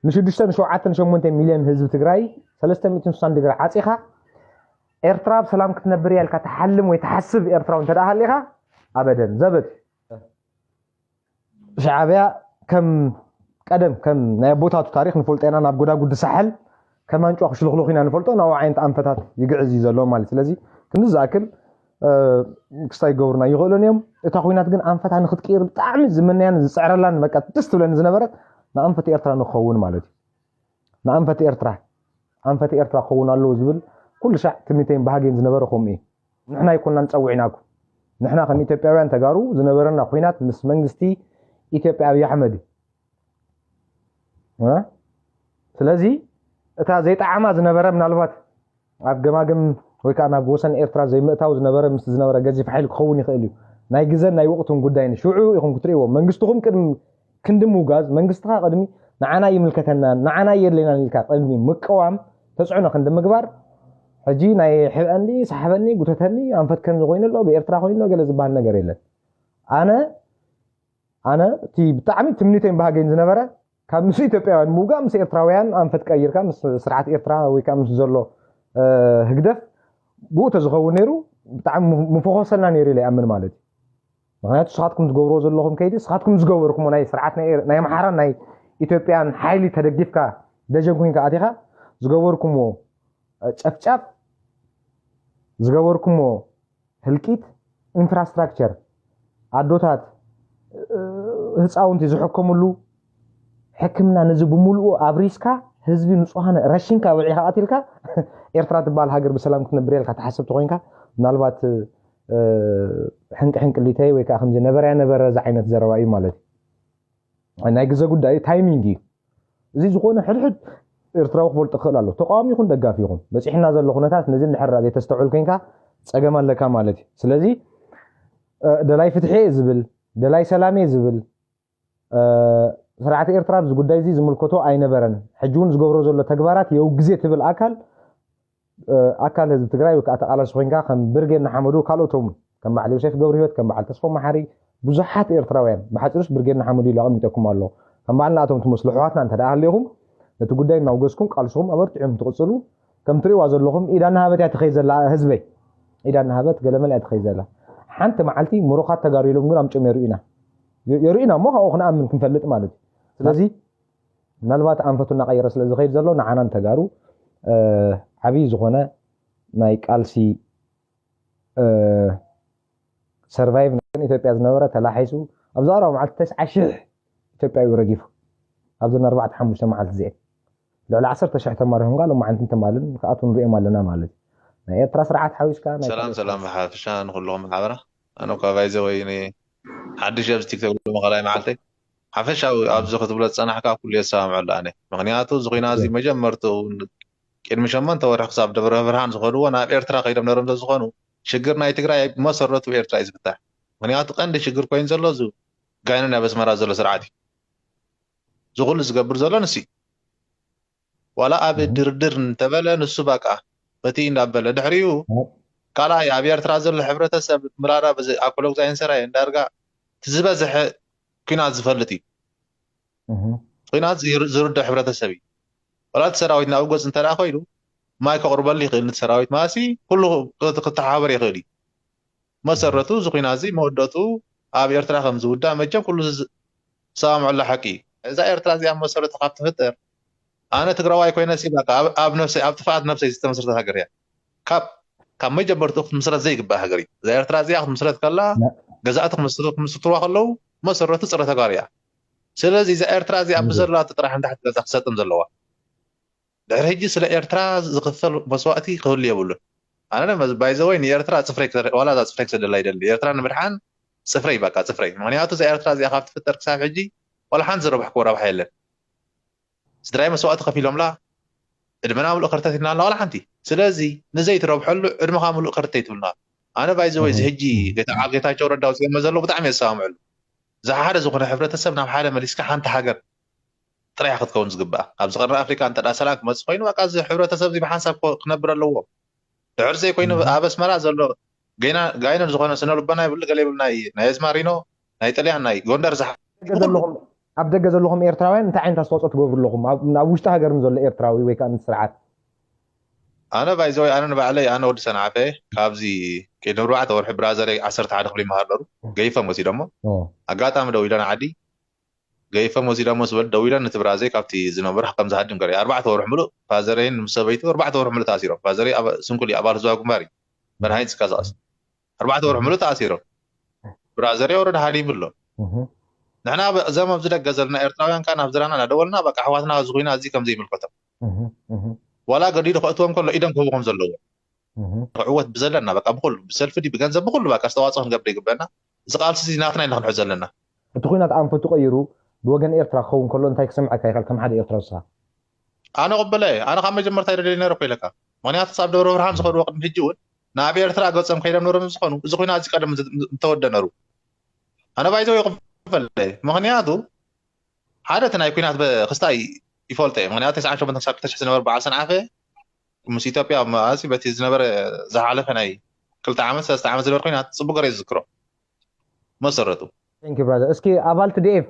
ንሽዱሽተ ንሸውዓተ ንሸሞንተ ሚልዮን ህዝቢ ትግራይ ሰለስተ ሚእትን ስሳን ዲግሪ ዓፂኻ ኤርትራ ብሰላም ክትነብር እያ ኢልካ ትሓልም ወይ ትሓስብ ኤርትራዊ እንተ ደኣ ሃሊኻ ኣበደን ዘበት። ሻዕብያ ከም ቀደም ከም ናይ ኣቦታቱ ታሪኽ ንፈልጦ ኢና። ናብ ጎዳጉዲ ሳሕል ከም ኣንጭዋ ክሽልኽልኽ ኢና ንፈልጦ። ናብኡ ዓይነት ኣንፈታት ይግዕዝ እዩ ዘሎ ማለት። ስለዚ ክንዲ ዝኣክል ክስታይ ክገብሩና ይኽእሉን እዮም። እታ ኩናት ግን ኣንፈታ ንክትቅይር ብጣዕሚ ዝምነያን ዝፅዕረላን በቃ ደስ ትብለኒ ዝነበረት ንኣንፈት ኤርትራ ንክኸውን ማለት እዩ። ንኣንፈት ኤርትራ ኣንፈት ኤርትራ ክኸውን ኣለዎ ዝብል ኩሉ ሻዕ ትምኒተይን ባህገይን ዝነበረ ከምኡ እዩ። ንሕና ኣይኮናን ጸዊዕናኩም። ንሕና ከም ኢትዮጵያውያን ተጋሩ ዝነበረና ኩናት ምስ መንግስቲ ኢትዮጵያ ኣብይ ኣሕመድ እዩ። እ? ስለዚ እታ ዘይጠዓማ ዝነበረ ምናልባት ኣብ ገማግም ወይ ከዓ ናብ ወሰን ኤርትራ ዘይምእታው ዝነበረ ምስ ዝነበረ ገዚፍ ሓይሊ ክኸውን ይኽእል እዩ። ናይ ግዘን ናይ ወቕትን ጉዳይ እዩ። ሽዑ ኢኹም ክትርእይዎ። መንግስትኹም ቅድሚ ክንዲ ምውጋዝ መንግስትኻ ቅድሚ ንዓና ይምልከተናን ንዓና የድልየናን ኢልካ ቅድሚ ምቅዋም ተፅዕኖ ክንዲ ምግባር ሕጂ ናይ ሕብአኒ ሰሓበኒ ጉተተኒ ኣንፈት ከምዚ ኮይኑ ኣሎ ብኤርትራ ኮይኑ ኣሎ ገለ ዝበሃል ነገር የለን። ኣነ ኣነ እቲ ብጣዕሚ ትምኒተይን ባህገይን ዝነበረ ካብ ምስ ኢትዮጵያውያን ምውጋእ ምስ ኤርትራውያን ኣንፈት ቀይርካ ምስ ስርዓት ኤርትራ ወይ ከዓ ምስ ዘሎ ህግደፍ ብኡ ተዝኸውን ነይሩ ብጣዕሚ ምፈኾሰልና ነይሩ ኢለ ይኣምን ማለት እዩ። ምክንያቱ ንስኻትኩም ዝገብርዎ ዘለኹም ከይዲ ንስኻትኩም ዝገበርኩሞ ናይ ስርዓት ናይ ኣምሓራን ናይ ኢትዮጵያን ሓይሊ ተደጊፍካ ደጀን ኮይንካ ኣቲኻ ዝገበርኩሞ ጨፍጫፍ ዝገበርኩሞ ህልቂት ኢንፍራስትራክቸር ኣዶታት ህፃውንቲ ዝሕከምሉ ሕክምና ነዚ ብምልኡ ኣብሪስካ ህዝቢ ንፁሃን ረሽንካ ውዒኻ ኣቲልካ ኤርትራ ትበሃል ሃገር ብሰላም ክትነብር እያ ኢልካ ትሓስብ ተኮይንካ ምናልባት ሕንቂ ሕንቅሊተይ ወይ ከዓ ከምዚ ነበረያ ነበረ እዚ ዓይነት ዘረባ እዩ ማለት እዩ። ናይ ግዘ ጉዳይ ታይሚንግ እዩ። እዚ ዝኾነ ሕድሕድ ኤርትራዊ ክፈልጦ ክኽእል ኣሎ። ተቃዋሚ ይኹን ደጋፊ ይኹን በፂሕና ዘሎ ኩነታት ነዚ እንድሕር ዘይተስተውዕል ኮይንካ ፀገም ኣለካ ማለት እዩ። ስለዚ ደላይ ፍትሒ እየ ዝብል ደላይ ሰላም እየ ዝብል ስርዓት ኤርትራ ኣብዚ ጉዳይ እዚ ዝምልከቶ ኣይነበረን። ሕጂ እውን ዝገብሮ ዘሎ ተግባራት የውግዜ ትብል ኣካል ኣካል ህዝቢ ትግራይ ወይ ከዓ ተቃላሲ ኮይንካ ከም ብርጌድ ንሓመዱ ካልኦቶም ከም በዓል ዮሴፍ ገብረህይወት ከም በዓል ተስፎ መሓሪ ብዙሓት ኤርትራውያን ብሓፂሩስ ብርጌድ ንሓመዱ ኢሉ ኣቐሚጠኩም ኣሎ። ከም በዓል ንኣቶም ትመስሉ ኣሕዋትና እንተ ደኣ ሃሊኹም ነቲ ጉዳይ እናውገዝኩም ቃልስኹም ኣበርቲዕኩም ትቕፅሉ ከም ትሪእዋ ዘለኹም ኢዳ እናሃበት እያ ትኸይድ ዘላ ህዝበይ። ኢዳ እናሃበት ገለመል እያ ትኸይድ ዘላ። ሓንቲ መዓልቲ ምሩኻት ተጋሩ ኢሎም ግን ኣምጭም የርእዩና። የርእዩና እሞ ካብኡ ክንኣምን ክንፈልጥ ማለት እዩ። ስለዚ ምናልባት ኣንፈቱ እናቐየረ ስለ ዝኸይድ ዘሎ ንዓናን ተጋሩ ዓብዪ ዝኾነ ናይ ቃልሲ ሰርቫይቭ ግን ኢትዮጵያ ዝነበረ ተላሒሱ ኣብዚ ቀረባ መዓልቲ ተስዓ ሽሕ ኢትዮጵያዊ ረጊፉ ኣብዚ ኣርባዕተ ሓሙሽተ መዓልቲ እዚአን ልዕሊ ዓሰርተ ሽሕ ተማሪኹም ጋር ሎማዓንቲ እንተማልን ክኣቱ ንሪኦም ኣለና ማለት እዩ። ናይ ኤርትራ ስርዓት ሓዊስካ ናይ ሰላም ሰላም ብሓፈሻ ንኩልኹም ማሕበራ ኣነ እኳ ባይዘ ወይ ሓድሽ ኣብዚ ቲክቶክ ሎሚ ካልኣይ መዓልተይ ሓፈሻዊ ኣብዚ ክትብሎ ዝፀናሕካ ኩሉ የሰማምዐሉ ኣነ ምክንያቱ እዚ ኩናት እዚ መጀመርትኡ ቅድሚ ሸሞንተ ወርሒ ክሳብ ደብረ ብርሃን ዝኸድዎ ናብ ኤርትራ ከይዶም ነሮም ስለዝኾኑ ሽግር ናይ ትግራይ ብመሰረቱ ኤርትራ እዩ ዝፍታሕ ምክንያቱ ቀንዲ ሽግር ኮይኑ ዘሎ እዚ ጋይኑ ናብ ኣስመራ ዘሎ ስርዓት እዩ እዚ ኩሉ ዝገብር ዘሎ ንሱ እዩ ዋላ ኣብ ድርድር እንተበለ ንሱ በቃ በቲ እንዳበለ ድሕሪኡ ካልኣይ ኣብ ኤርትራ ዘሎ ሕብረተሰብ ምላዳ ኣኮሎጉዛይን ሰራየን ዳርጋ እቲ ዝበዝሐ ኩናት ዝፈልጥ እዩ ኩናት ዝርድኦ ሕብረተሰብ እዩ ዋላ እቲ ሰራዊት ናብ ገፅ እንተ ኮይኑ ማይ ከቕርበሉ ይኽእል ንቲ ሰራዊት ማሲ ኩሉ ክተሓባበር ይኽእል እዩ መሰረቱ እዚ ኩናት እዚ መወደቱ ኣብ ኤርትራ ከም ዝውዳእ መቸም ኩሉ ዝሰማምዐሉ ሓቂ እዩ እዛ ኤርትራ እዚኣ መሰረቱ ካብ ትፍጠር ኣነ ትግራዋይ ኮይነ ሲ በቃ ኣብ ነፍሰይ ኣብ ጥፍኣት ነፍሰይ ዝተመስረተ ሃገር እያ ካብ ካብ መጀመርትኡ ክትምስረት ዘይግባእ ሃገር እዩ እዛ ኤርትራ እዚኣ ክትምስረት ከላ ገዛእቲ ክምስርትዋ ከለዉ መሰረቱ ፀረ ተጋሩ እያ ስለዚ እዛ ኤርትራ እዚኣ ብዘላቶ ጥራሕ እንዳ ክትገዛ ክሰጥም ዘለዋ ድሕሪ ሕጂ ስለ ኤርትራ ዝኽፈል መስዋእቲ ክህሉ የብሉን ኣነ ባይዘወይ ንኤርትራ ፅፍረይ ዋላ እዛ ፅፍረይ ክሰደላ ይደሊ ኤርትራ ንምድሓን ፅፍረይ በቃ ፅፍረይ ምክንያቱ እዛ ኤርትራ እዚኣ ካብ ትፍጠር ክሳብ ሕጂ ዋላ ሓንቲ ዝረብሕክዎ ረብሓ የለን ስድራይ መስዋእቲ ከፊሎምላ ዕድመና ምሉእ ከርተት ኢልና ዋላ ሓንቲ ስለዚ ንዘይትረብሐሉ ዕድመኻ ምሉእ ከርተት ይትብልና ኣነ ባይዘወይ እዚ ሕጂ ጌታቸው ረዳ ውፅኦሞ ዘለዉ ብጣዕሚ የሰማምዕሉ ዝሓደ ዝኾነ ሕብረተሰብ ናብ ሓደ መሊስካ ሓንቲ ሃገር ጥራይ ክትከውን ዝግባእ ኣብዚ ቀርኒ ኣፍሪካ እንተ ሰላም ክመፅእ ኮይኑ በቃ እዚ ሕብረተሰብ እዚ ብሓንሳብ ክነብር ኣለዎ ድሕር ዘይኮይኑ ኣብ ኣስመራ ዘሎ ጋይነን ዝኾነ ስነ ልቦና ይብሉ ገለ ይብሉ ናይ ኣዝማሪኖ ናይ ጥልያን ናይ ጎንደር ዝሓ ዘለኹም ኣብ ደገ ዘለኹም ኤርትራውያን እንታይ ዓይነት ኣስተዋፅኦ ትገብሩ ኣለኹም? ኣብ ውሽጢ ሃገር ንዘሎ ኤርትራዊ ወይ ከዓ ስርዓት? ኣነ ባይዘወይ ኣነ ንባዕለይ ኣነ ወዲ ሰንዓፈ ካብዚ ንርባዕተ ወርሒ ብራዘረይ ዓሰርተ ሓደ ክፍሊ ይመሃር ነሩ። ገይፈም ወሲዶሞ። ኣጋጣሚ ደው ኢለን ዓዲ ገይፈም ወሲዶሞ ስበል ደው ኢለን ነቲ ብራዘይ ካብቲ ዝነበረ ከም ዝሃድም ገረ ኣርባዕተ ወርሒ ምሉእ ፋዘረይን ምስ ሰበይቱ ኣርባዕተ ወርሒ ምሉእ ተኣሲሮም። ፋዘረይ ስንኩል ኣባል ህዝባዊ ግንባር እዩ። መድሃኒት ዝቀሳቀስ ኣርባዕተ ወርሒ ምሉእ ተኣሲሮም። ብራዘረይ ወረድ ሃዲሙ ኣሎ። ንሕና እዞም ኣብዚ ደገ ዘለና ኤርትራውያን ከዓ ናብ ዝራና እናደወልና በቃ ኣሕዋትና እዚ ኩናት እዚ ከም ዘይምልከቶም ዋላ ገዲዱ ከእትዎም ከሎ ኢዶም ክህቡ ከም ዘለዎ ክዕወት ብዘለና በቃ ብኩሉ ብሰልፊ ድዩ ብገንዘብ ብኩሉ በቃ ኣስተዋፅኦ ክንገብር ይግበና። እዚ ቃልሲ እዚ ናትና ኢና ክንሕዞ ዘለና። እቲ ኩናት ኣንፈቱ ቀይሩ ብወገን ኤርትራ ክኸውን ከሎ እንታይ ክሰምዐካ ይኽእል ከም ሓደ ኤርትራዊ ንስኻ? ኣነ ቅበለ ኣነ ካብ መጀመርታ ይደልየ ነረ እኮ ኢለካ። ምክንያቱ ክሳብ ደብረ ብርሃን ዝኸድዎ ቅድሚ ሕጂ እውን ናብ ኤርትራ ገጾም ከይዶም ነሮም ዝኾኑ እዚ ኩናት እዚ ቀደም ምተወደ ነሩ። ኣነ ባይዘው ይቕበለ ምክንያቱ ሓደ እቲ ናይ ኩናት ክስታይ ይፈልጦ እየ። ምክንያቱ ተስዓን ሸሞንተን ክሳብ ክልተ ሽሕ ዝነበረ በዓል ሰንዓፈ ምስ ኢትዮጵያ መኣሲ በቲ ዝነበረ ዝሓለፈ ናይ ክልተ ዓመት ሰለስተ ዓመት ዝነበረ ኩናት ፅቡቅ ገረ ዝዝክሮ መሰረቱ። Thank you brother። እስኪ ኣባል ቲ ዲ ኤፍ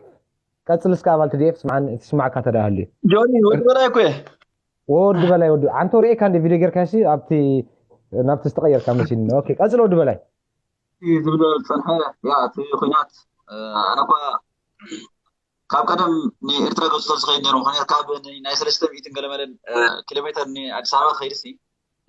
ቀጽል እስኪ ኣባል ቲ ዲ ኤፍ ስምዓን ትስማዕካ ተዳሃሉ። ጆኒ ወዲ በላይ እኮ እየ። ወዲ በላይ ወዲ ኣንተ ሪኤካ እንደ ቪድዮ ጌርካ ሲ ኣብቲ ናብቲ ዝተቀየርካ መሲልኒ። ኦኬ ቀጽል ወዲ በላይ። ዝብሎ ዝጸንሐ ያ እቲ ኩናት ኣነ እኳ ካብ ቀደም ንኤርትራ ገጹ ዝኸይድ ነይሩ ምክንያት ካብ ናይ ሰለስተ ሚእትን ገለመለን ኪሎ ሜተር ንኣዲስ ኣበባ ትኸይድ ሲ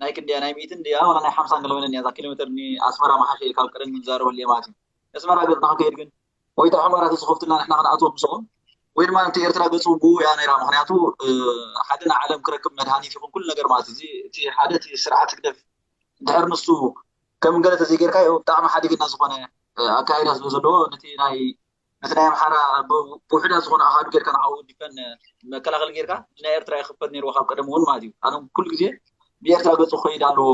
ናይ ክንዲያ ናይ ሚእትን ድያ ዋላ ናይ ሓምሳን ገለመለን እያ እዛ ኪሎ ሜተር ንኣስመራ መሓሸ ኢልካ ኣብ ቀደም ንዛረበሉ እየ ማለት እዩ። ኣስመራ ገጽና ክንከይድ ግን ወይ እቲ ሕመራ ተዝኸፍቱልና ንሕና ክንኣትዎም ምስኦም ወይ ድማ እቲ ኤርትራ ገጹ ብኡ እያ ነይራ። ምክንያቱ ሓደ ንዓለም ክረክብ መድሃኒት ይኹን ኩሉ ነገር ማለት እዩ። እቲ ሓደ እቲ ስርዓት ህግደፍ ድሕር ንሱ ከም ገለ ተዘይጌርካዮ ብጣዕሚ ሓደገኛ ዝኾነ ኣካይዳ ስለ ዘለዎ ነቲ ናይ ነቲ ናይ ኣምሓራ ብውሕዳት ዝኾነ ኣሃዱ ጌርካ ንዓኡ ዲፈን መከላኸሊ ጌርካ ናይ ኤርትራ ይኽፈት ነይርዎ ካብ ቀደም እውን ማለት እዩ። ኣነ ኩሉ ግዜ ብኤርትራ ገፁ ክኸይድ ኣለዎ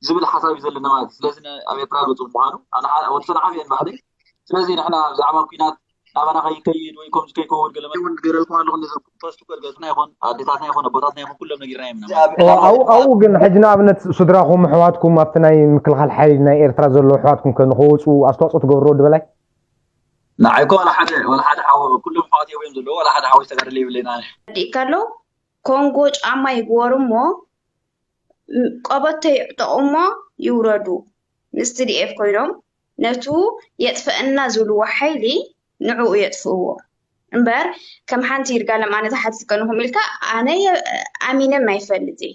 ዝብል ሓሳብ እዩ ዘለና ማለት እዩ። ስለዚ ኣብ ኤርትራ ገፁ ምዃኑ ወዲ ሰንዓፈ እየ ንባዕለይ። ስለዚ ንሕና ብዛዕባ ኩናት ናባና ከይከይድ ወይ ከምዚ ከይከውን ገለ እውን ገረልኩም ኣለኹ። ነዞም ፖስት ገርገፅና ይኹን ኣዴታትና ይኹን ኣቦታትና ይኹን ኩሎም ነጊርና እዮም። ኣብኡ ግን ሕጂ ንኣብነት ስድራኹም ኣሕዋትኩም ኣብቲ ናይ ምክልኻል ሓይሊ ናይ ኤርትራ ዘለዉ ኣሕዋትኩም ከ ንኸወፁ ኣስተዋፅኦ ትገብሩ ዶ በላይ? ንዓይ እኮ ዋላ ሓደ ዋላ ሓደ ሓው ኩሎም ኣሕዋት እዮም ዘለዉ ዋላ ሓደ ሓወይ ተጋደለ ይብለና። ረዲእካ ኣሎ ኮንጎ ጫማ ይግበሩ እሞ ቆበቶ ይዕጠቑ እሞ ይውረዱ ምስ ቲ ዲ ኤፍ ኮይኖም ነቱ የጥፈእና ዝብልዎ ሓይሊ ንዕኡ የጥፍእዎ እምበር ከም ሓንቲ ይርጋለም ኣነ ዝሓትት ከንኹም ኢልካ ኣነ ኣሚነም ኣይፈልጥ እየ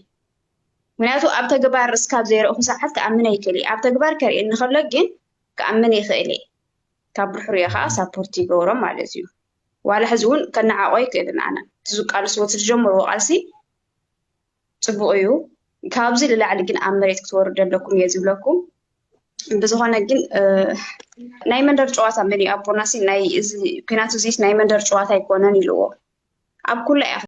ምክንያቱ ኣብ ተግባር እስካብ ዘይረእኹ ሰዓት ክኣምን ኣይክእል እየ ኣብ ተግባር ከርእየኒ ከሎ ግን ክኣምን ይኽእል እየ ካብ ድሕሪኡ ከዓ ሳፖርት ይገብሮም ማለት እዩ ዋላ ሕዚ እውን ከነዓቆ ይክእልን ኣነ እቲ ዝቃልስዎ እቲ ዝጀመርዎ ቃልሲ ፅቡቅ እዩ ካብዚ ንላዕሊ ግን ኣብ መሬት ክትወርዱ ኣለኩም እየ ዝብለኩም ብዝኾነ ግን ናይ መንደር ጨዋታ መን ኣቦናሲ ናይ እዚ ኩናት እዚስ ናይ መንደር ጨዋታ ኣይኮነን ኢልዎ ኣብ ኩላ እያ